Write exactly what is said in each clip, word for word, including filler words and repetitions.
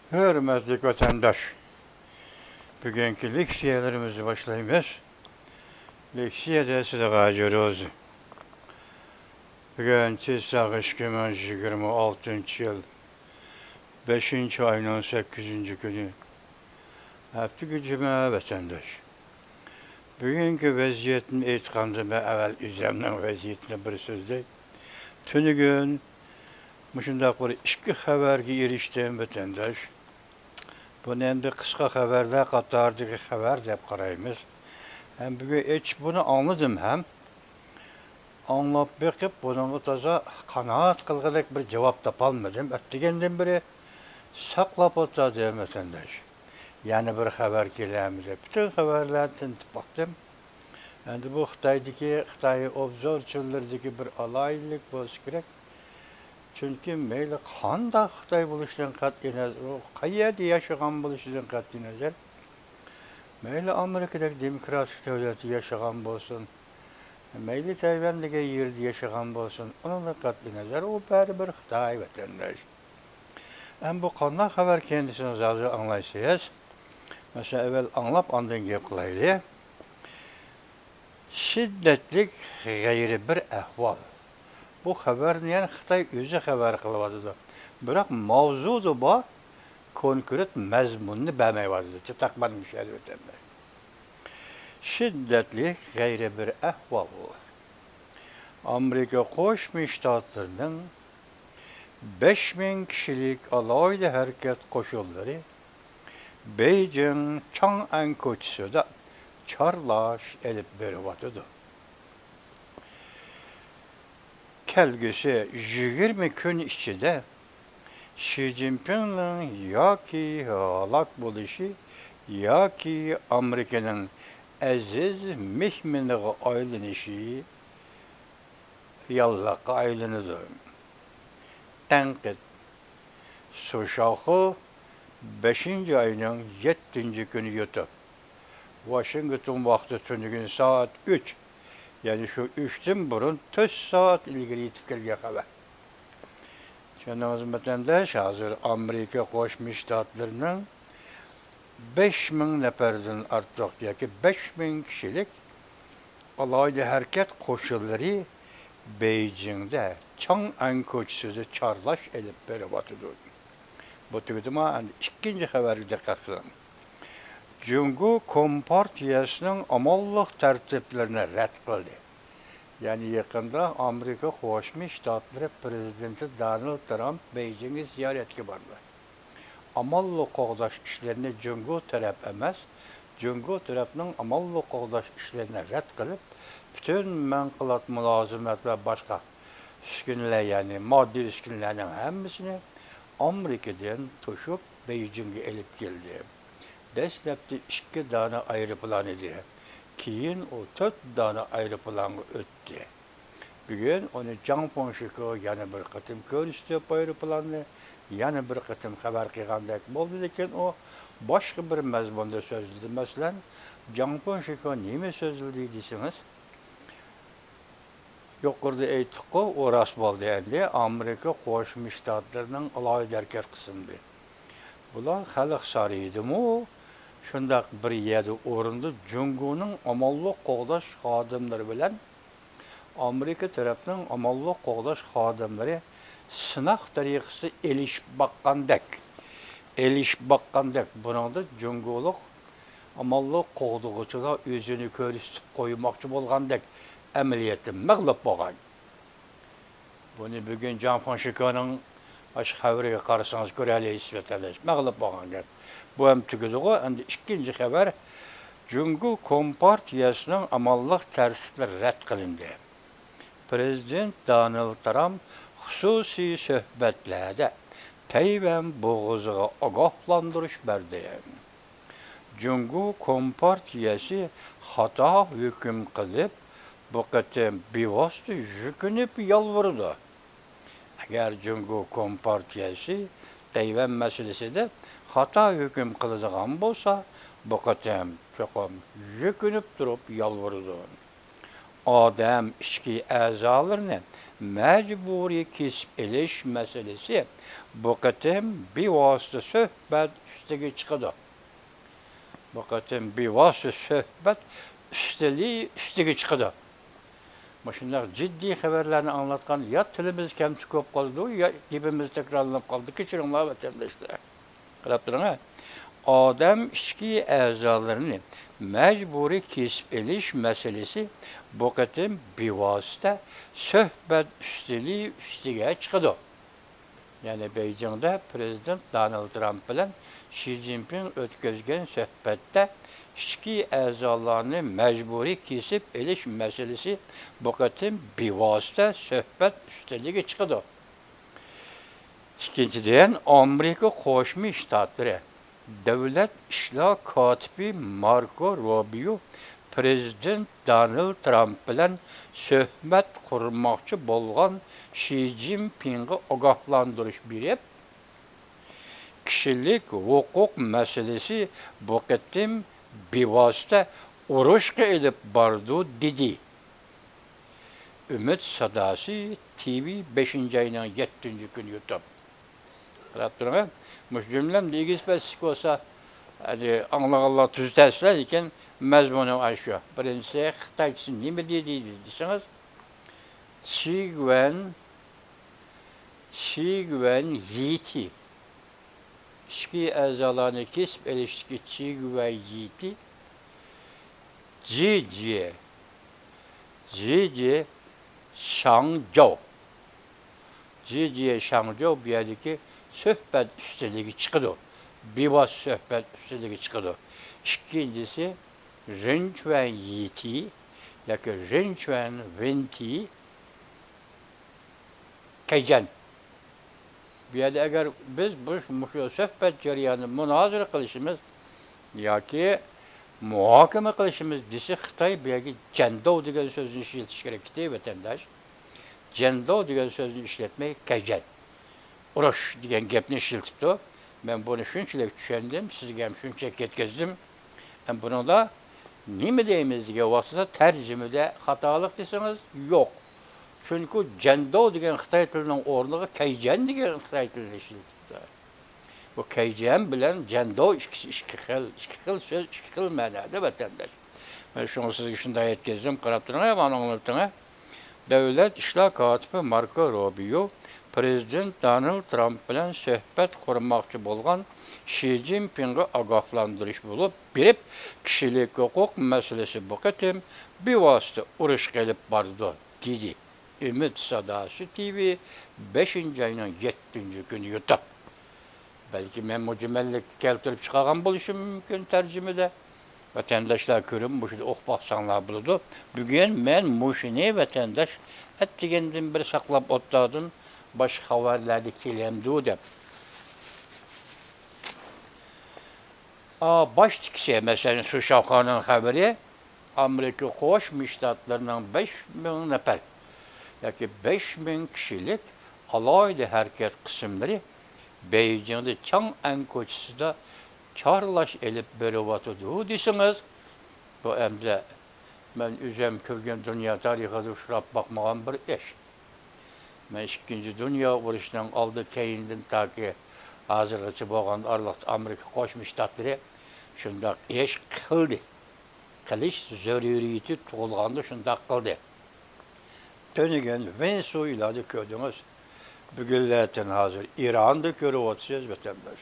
ھۆرمەتلىك ۋەتەنداش، بۈگۈنكى لېكسىيەلىرىمىزنى باشلايمىز. لېكسىيەدە سىزگە ھاجىروز. بۈگۈن چىساغ ئىككى مىڭ يىگىرمە ئالتىنچى يىل بەشىنچى ئاينىڭ سەككىزىنچى كۈنى، ھەپتىگە جۈمە ۋەتەنداش. بۈگۈنكى ۋەزىيەتنى ئېيتقاندا، مەن ئەۋۋەل ئۆزۈمنىڭ ۋەزىيىتىنى بىر سۆزلەي. تۈنۈگۈن مۇشۇنداق بىر ئىككى خەۋەرگە ئېرىشتىم، ۋەتەنداش. بۇنى ئەمدى قىسقا خەۋەرلەر قاتارىدىكى خەۋەر دەپ قارايمىز. ھەم بۈگۈن ئېچىپ بۇنى ئاڭلىدىم ھەم. ئاڭلاپ بېقىپ، بۇنىڭغا تازا قانائەت قىلغۇدەك بىر جاۋاب تاپالمىدىم. ئەتىگەندىن بېرى ساقلاپ ئولتۇردۇم، ۋەتەنداش. يەنە بىر خەۋەر كېلەرمۇ دەپ، پۈتۈن خەۋەرلەرنى تىنتىپ باقتىم. ئەمدى بۇ خىتايدىكى، خىتاي ئوبزورچىلىرىدىكى بىر ئالاھىدىلىك بولسا كېرەك. چۈنكى مەيلى قانداق خىتاي بولۇشىدىن قەتئىينەزەر، ئۇ قەيەردە ياشىغان بولۇشىدىن قەتئىينەزەر، مەيلى ئامېرىكىدەك دېموكراتىك دۆلەتتە ياشىغان بولسۇن، مەيلى تەيۋەن دېگەن يېرىدە ياشىغان بولسۇن، ئۇنىڭدىن قەتئىينەزەر، ئۇ بەرىبىر خىتاي ۋەتەنداش. ئەمما بۇ قانداق خەۋەركەن دېسىڭىز، ھازىر ئاڭلايسىز. مەسىلەن، ئەۋۋەل ئاڭلاپ، ئاندىن گەپ قىلايلى. شىددەتلىك غەيرىي بىر ئەھۋال. بۇ خەۋەرنى يەنە خىتاي ئۆزى خەۋەر قىلىۋاتىدۇ. بىراق ماۋزۇدا بار، كونكرېت مەزمۇننى بەرمەيۋاتىدۇ. چاتاق بار مۇشۇ يەردە ۋەتەنداش. شىددەتلىك غەيرىي بىر ئەھۋال. ئامېرىكا قوشما شتاتلىرىنىڭ بەش مىڭ كىشىلىك ئالاھىدە ھەرىكەت قوشۇنلىرى بېيجىڭ چاڭئەن كوچىسىدا چارلاش ئېلىپ بېرىۋاتىدۇ. كەلگۈسى يىگىرمە كۈن ئىچىدە شى جىنپىڭنىڭ ياكى ھالاك بولۇشى، ياكى ئامېرىكىنىڭ ئەزىز مېھمىنىغا ئايلىنىشى رېئاللىققا ئايلىنىدۇ. تەنقىد. سۇشاخۇ بەشىنچى ئاينىڭ يەتتىنچى كۈنى يۇتۇپ، ۋاشىنگتون ۋاقتى تۈنۈگۈن سائەت ئۈچ، يەنى شۇ ئۈچتىن بۇرۇن تۆت سائەت ئىلگىرى يېتىپ كەلگەن خەۋەر. چۈشەندىڭىزمۇ، ۋەتەنداش؟ ھازىر ئامېرىكا قوشما شتاتلىرىنىڭ بەش مىڭ نەپەردىن ئارتۇق ياكى بەش مىڭ كىشىلىك ئالاھىدە ھەرىكەت قوشۇنلىرى بېيجىڭدە چاڭئەن كوچىسىدا چارلاش ئېلىپ بېرىۋاتىدۇ. بۇ تۈگىدىمۇ؟ ئەمدى ئىككىنچى خەۋەرگە دىققەت قىلىڭ. جۇڭگو كومپارتىيەسىنىڭ ئامانلىق تەرتىپلىرىنى رەت قىلدى. يەنى يېقىندا ئامېرىكا قوشما شتاتلىرى پىرېزىدېنتى دونالد ترامپ بېيجىڭگە زىيارەتكە باردى. ئامانلىق قوغداش ئىشلىرىنى جۇڭگو تەرەپ ئەمەس، جۇڭگو تەرەپنىڭ ئامانلىق قوغداش ئىشلىرىنى رەت قىلىپ، پۈتۈن مەنقۇلات، مۇلازىمەت ۋە باشقا ئۈسكۈنىلەر، يەنى ماددىي ئۈسكۈنىلەرنىڭ ھەممىسىنى ئامېرىكىدىن توشۇپ بېيجىڭگە ئېلىپ كەلدى. دەسلەپتە ئىككى دانە ئايروپىلان ئىدى. كېيىن ئۇ تۆت دانە ئايروپىلانغا ئۆتتى. بۈگۈن ئۇنى جاڭ فېڭشىكو يەنە بىر قېتىم كۆرسىتىپ، ئايروپىلاننى يەنە بىر قېتىم خەۋەر قىلغاندەك بولدى، لېكىن ئۇ باشقا بىر مەزمۇندا سۆزلىدى. مەسىلەن، جاڭ فېڭشىكو نېمە سۆزلىدى دېسىڭىز، يۇقىرىدا ئېيتتۇققۇ، ئۇ راست بولدى. ئەمدى ئامېرىكا قوشما شتاتلىرىنىڭ ئالاھىدە ھەرىكەت قىسىمى، بۇلار خەلق سارىيىدىمۇ شۇنداق بىر يەردە ئورۇندا جۇڭگونىڭ ئامانلىق قوغداش خادىملىرى بىلەن ئامېرىكا تەرەپنىڭ ئامانلىق قوغداش خادىملىرى سىناق تەرىقىسىدە ئېلىشىپ باققاندەك، ئېلىشىپ باققاندەك، بۇنىڭدا جۇڭگولۇق ئامانلىق قوغدىغۇچىلار ئۆزىنى كۆرسىتىپ قويماقچى بولغاندەك ئەمەلىيەتتە مەغلۇپ بولغان. بۇنى بۈگۈن جاڭ فېڭشىكونىڭ ئاشۇ خەۋىرىگە قارىسىڭىز كۆرەلەيسىز، ۋەتەنداش. مەغلۇپ بولغان گەپ. بۇ ھەم تۈگىدىغۇ. ئەمدى ئىككىنچى خەۋەر. جۇڭگو كومپارتىيەسىنىڭ ئامانلىق تەرتىپلىرى رەت قىلىندى. پىرېزىدېنت دونالد ترامپ خۇسۇسىي سۆھبەتلەردە تەيۋەن بوغۇزىغا ئاگاھلاندۇرۇش بەردى. جۇڭگو كومپارتىيەسى خاتا ھۆكۈم قىلىپ، بۇ قېتىم بىۋاسىتە يۈكۈنۈپ يالۋۇرىدۇ. ئەگەر جۇڭگو كومپارتىيەسى تەيۋەن مەسىلىسىدە خاتا ھۆكۈم قىلىدىغان بولسا، بۇ قېتىم چوقۇم يۈكۈنۈپ تۇرۇپ يالۋۇرىدۇ. ئادەم ئىچكى ئەزالىرىنى مەجبۇرىي كېسىپ ئېلىش مەسىلىسى بۇ قېتىم بىۋاسىتە سۆھبەت ئۈستىگە چىقىدۇ. بۇ قېتىم بىۋاسىتە سۆھبەت ئۈستىلى ئۈستىگە چىقىدۇ. مۇشۇنداق جىددىي خەۋەرلەرنى ئاڭلاتقان يا تىلىمىز كەمتۈك بولۇپ قالىدۇ، يا گېپىمىز تەكرارلىنىپ قالىدۇ. كەچۈرۈڭلار، ۋەتەنداشلار. قاراپ تۇرۇڭ، ھە. ئادەم ئىچكى ئەزالىرىنى مەجبۇرىي كېسىپ ئېلىش مەسىلىسى بۇ قېتىم بىۋاسىتە سۆھبەت ئۈستىلى ئۈستىگە چىقىدۇ. يەنى بېيجىڭدا پىرېزىدېنت دونالد ترامپ بىلەن شى جىنپىڭ ئۆتكۈزگەن سۆھبەتتە ئىچكى ئەزالارنى مەجبۇرىي كېسىپ ئېلىش مەسىلىسى بۇ قېتىم بىۋاسىتە سۆھبەت ئۈستىلىگە چىقىدۇ. ئىككىنچىدىن، ئامېرىكا قوشما شتاتلىرى دۆلەت ئىشلار كاتىپى ماركو روبىيو پىرېزىدېنت دونالد ترامپ بىلەن سۆھبەت قۇرماقچى بولغان شى جىنپىڭغا ئاگاھلاندۇرۇش بېرىپ، كىشىلىك ھوقۇق مەسىلىسى بۇ قېتىم بىۋاسىتە ئۇرۇشقا ئېلىپ بارىدۇ، دېدى. ئۈمىد ساداسى تىۋى، بەشىنچى ئاينىڭ يەتتىنچى كۈنى يۇتۇپ. قاراپ تۇرۇڭ، مۇشۇ جۈملەمدە ئېگىز پەسلىك بولسا، ھەدە، ئاڭلىغانلار تۈزىتەرسىلەر، لېكىن مەزمۇنى ئاشۇ. بىرىنچىسى، خىتايچىسى نېمە دېدى دېسىڭىز، چىگۋەن، چىگۋەن يىتى، ئىچكى ئەزالارنى كېسىپ ئېلىشتىكى چىگۋەن يىتى، جىجيې، جىجيې شاڭجاۋ. جىجيې شاڭجاۋ بۇ يەردىكى سۆھبەت ئۈستىلىگە چىقىدۇ. بىۋاسىتە سۆھبەت ئۈستىلىگە چىقىدۇ. ئىككىنچىسى، رىنچۈەن يىتى ياكى رىنچۈەن ۋېنتى كەيجەن. بۇ يەردە ئەگەر بىز بۇ، مۇشۇ سۆھبەت جەريانىدا مۇنازىرە قىلىشىمىز ياكى مۇھاكىمە قىلىشىمىز دېسە، خىتاي بۇ يەرگە جەنداۋ دېگەن سۆزنى ئىشلىتىش كېرەكتى، ۋەتەنداش. جەنداۋ دېگەن سۆزنى ئىشلەتمەي، كەيجەن، ئۇرۇش دېگەن گەپنى ئىشلىتىپتۇ. مەن بۇنى شۇنچىلىك چۈشەندىم، سىزگە ھەم شۇنچىلىك يەتكۈزدۈم. ھەم بۇنىڭدا نېمە دەيمىز دېگەن ۋاقتىدا تەرجىمىدە خاتالىق دېسىڭىز يوق. چۈنكى جەنداۋ دېگەن خىتاي تىلىنىڭ ئورنىغا كەيجەن دېگەن خىتاي تىلىنى ئىشلىتىپتۇ. بۇ كەيجەن بىلەن جەنداۋ ئىككىسى ئىككى خىل، ئىككى خىل سۆز، ئىككى خىل مەنادا، ۋەتەنداش. مەن شۇڭا سىزگە شۇنداق يەتكۈزدۈم، قاراپ تۇرۇڭ، مانا ئاڭلاپ تۇرۇڭ. دۆلەت ئىشلار كاتىپى ماركو روبىيو پىرېزىدېنت دونالد ترامپ بىلەن سۆھبەت قۇرماقچى بولغان شى جىنپىڭغا ئاگاھلاندۇرۇش بولۇپ بېرىپ، كىشىلىك ھوقۇق مەسىلىسى بۇ قېتىم بىۋاسىتە ئۇرۇشقا ئېلىپ بارىدۇ، دېدى. ئۈمىد ساداسى تىۋى، بەشىنچى ئاينىڭ يەتتىنچى كۈنى يۇتۇپ. بەلكى مەن مۇجمەللىك كەلتۈرۈپ چىقارغان بولۇشۇم مۇمكىن تەرجىمىدە. ۋەتەنداشلار كۆرۈپ، مۇشۇنى ئوقۇپ باقساڭلار بولىدۇ. بۈگۈن مەن مۇشۇنى، ۋەتەنداش، ئەتىگەندىن بېرى ساقلاپ ئولتۇردۇم، باشقا خەۋەرلەردە كېلەمدۇ دەپ. ئا، باشتىكىسى، مەسىلەن، شۇ شاۋخاننىڭ خەۋىرى، ئامېرىكا قوشما شتاتلىرىنىڭ بەش مىڭ نەپەر ياكى بەش مىڭ كىشىلىك ئالاھىدە ھەرىكەت قىسىملىرى بېيجىڭدا چاڭئەن كوچىسىدا چارلاش ئېلىپ بېرىۋاتىدۇ دېسىڭىز، بۇ ئەمدى مەن ئۆزۈم كۆرگەن دۇنيا تارىخىدا ئۇچراپ باقمىغان بىر ئىش. مەن ئىككىنچى دۇنيا ئۇرۇشىنىڭ ئالدى كەينىدىن تاكى ھازىرغىچە بولغان ئارىلىقتا ئامېرىكا قوشما شتاتلىرى شۇنداق ئىش قىلدى. قىلىش زۆرۈرىيىتى تۇغۇلغاندا شۇنداق قىلدى. تۈنۈگۈن ۋېنېسۇېلادا كۆردىڭىز. بۈگۈنلەتىن ھازىر ئىراندا كۆرۈۋاتىسىز، ۋەتەنداش.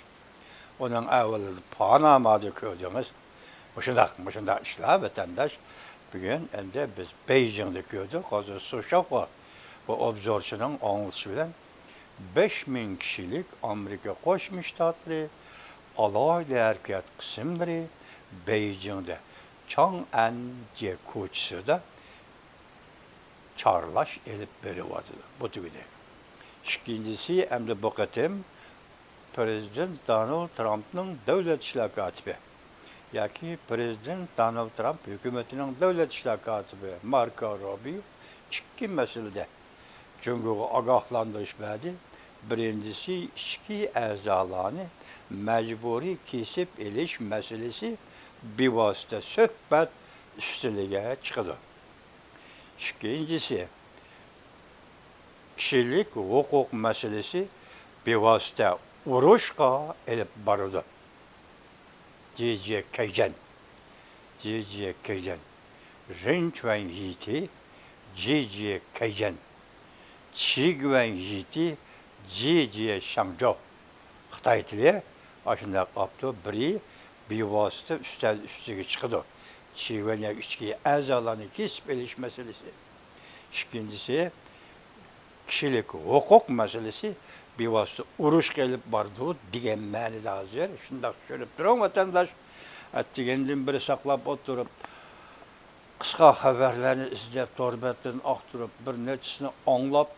ئۇنىڭ ئەۋۋىلىدە پانامادا كۆردىڭىز. مۇشۇنداق، مۇشۇنداق ئىشلار، ۋەتەنداش. بۈگۈن ئەمدى بىز بېيجىڭدا كۆردۇق. ھازىر سۇشاۋخۇا بۇ ئوبزورچىنىڭ ئاڭلىتىشى بىلەن بەش مىڭ كىشىلىك ئامېرىكا قوشما شتاتلىرى ئالاھىدە ھەرىكەت قىسىملىرى بېيجىڭدا چاڭئەنجيې كوچىسىدا چارلاش ئېلىپ بېرىۋاتىدۇ. بۇ تۈگىدى. ئىككىنچىسى، ئەمدى بۇ قېتىم پىرېزىدېنت دونالد ترامپنىڭ دۆلەت ئىشلار كاتىپى ياكى پىرېزىدېنت دونالد ترامپ ھۆكۈمىتىنىڭ دۆلەت ئىشلار كاتىپى ماركو روبىيو ئىككى مەسىلىدە جۇڭگوغا ئاگاھلاندۇرۇش بەردى. بىرىنچىسى، ئىچكى ئەزالارنى مەجبۇرىي كېسىپ ئېلىش مەسىلىسى بىۋاسىتە سۆھبەت ئۈستىلىگە چىقىدۇ. ئىككىنچىسى، كىشىلىك ھوقۇق مەسىلىسى بىۋاسىتە ئۇرۇشقا ئېلىپ بارىدۇ. جى جى كەيجەن، جى جى كەيجەن، رېن چۈەن يىتى، جى جى كەيجەن، چى گۈەن يىتى، جى جى شاڭجو. خىتاي تىلى ئاشۇنداق ئاپتۇ، بىرى بىۋاسىتە ئۈستەل ئۈستىگە چىقىدۇ. چى گۈەن ياكى ئىچكى ئەزالارنى كېسىپ ئېلىش مەسىلىسى. ئىككىنچىسى، كىشىلىك ھوقۇق مەسىلىسى بىۋاسىتە ئۇرۇشقا ئېلىپ بارىدۇ دېگەن مەنىدە ھازىر. شۇنداق چۈشىنىپ تۇرۇڭ، ۋەتەنداش. ئەتىگەندىن بېرى ساقلاپ ئولتۇرۇپ، قىسقا خەۋەرلەرنى ئىزدەپ، تور بەتلىرىنى ئاختۇرۇپ، بىر نەچچىسىنى ئاڭلاپ،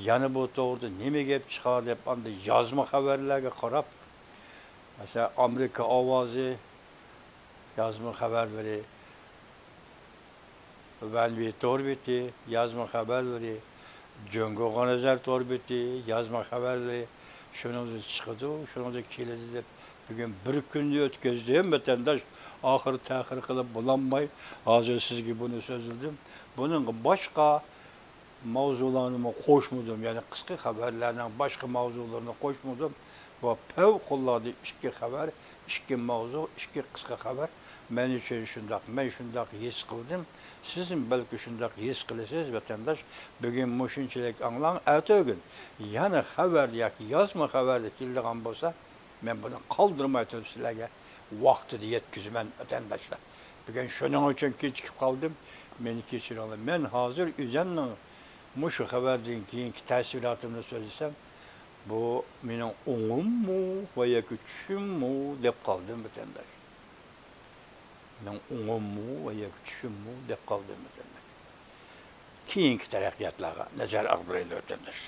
يەنە بۇ توغرىدا نېمە گەپ چىقار دەپ، ئاندىن يازما خەۋەرلەرگە قاراپ، مەسىلەن، ئامېرىكا ئاۋازى، يازما خەۋەرلىرى، ۋەنۋى تور بېتى، يازما خەۋەرلىرى، جۇڭگوغا نەزەر تور بېتى، يازما خەۋەرلىرى، شۇنىڭدىن چىقىدۇ، شۇنىڭدىن كېلىدۇ دەپ، بۈگۈن بىر كۈننى ئۆتكۈزدۈم، ۋەتەنداش. ئاخىر تەخىر قىلىپ بولالماي، ھازىر سىزگە بۇنى سۆزلىدىم. بۇنىڭغا باشقا ماۋزۇلارنىمۇ قوشمىدىم، يەنى قىسقا خەۋەرلەرنىڭ باشقا ماۋزۇلىرىنى قوشمىدىم. بۇ پەۋقۇلئاددە ئىككى خەۋەر، ئىككى ماۋزۇ، ئىككى قىسقا خەۋەر. مەن ئۈچۈن شۇنداق، مەن شۇنداق ھېس قىلدىم. سىزمۇ بەلكى شۇنداق ھېس قىلىسىز، ۋەتەنداش. بۈگۈن مۇشۇنچىلىك ئاڭلاڭ، ئەتىگۈن يەنە خەۋەر ياكى يازما خەۋەردە كېلىدىغان بولسا، مەن بۇنى قالدۇرماي تۇرۇپ سىلەرگە ۋاقتىدا يەتكۈزىمەن، ۋەتەنداشلار. بۈگۈن شۇنىڭ ئۈچۈن كېچىكىپ قالدىم. مېنى كەچۈرۈڭلار. مەن ھازىر ئۆزۈمنىڭ مۇشۇ خەۋەردىن كېيىنكى تەسىراتىمنى سۆزلىسەم، بۇ مېنىڭ ئوڭۇممۇ ۋە ياكى چۈشۈممۇ دەپ قالدىم، ۋەتەنداش. مېنىڭ ئوڭۇممۇ ۋە ياكى چۈشۈممۇ دەپ قالدىم، ۋەتەنداش. كېيىنكى تەرەققىياتلارغا نەزەر ئاغدۇرايلى، ۋەتەنداش.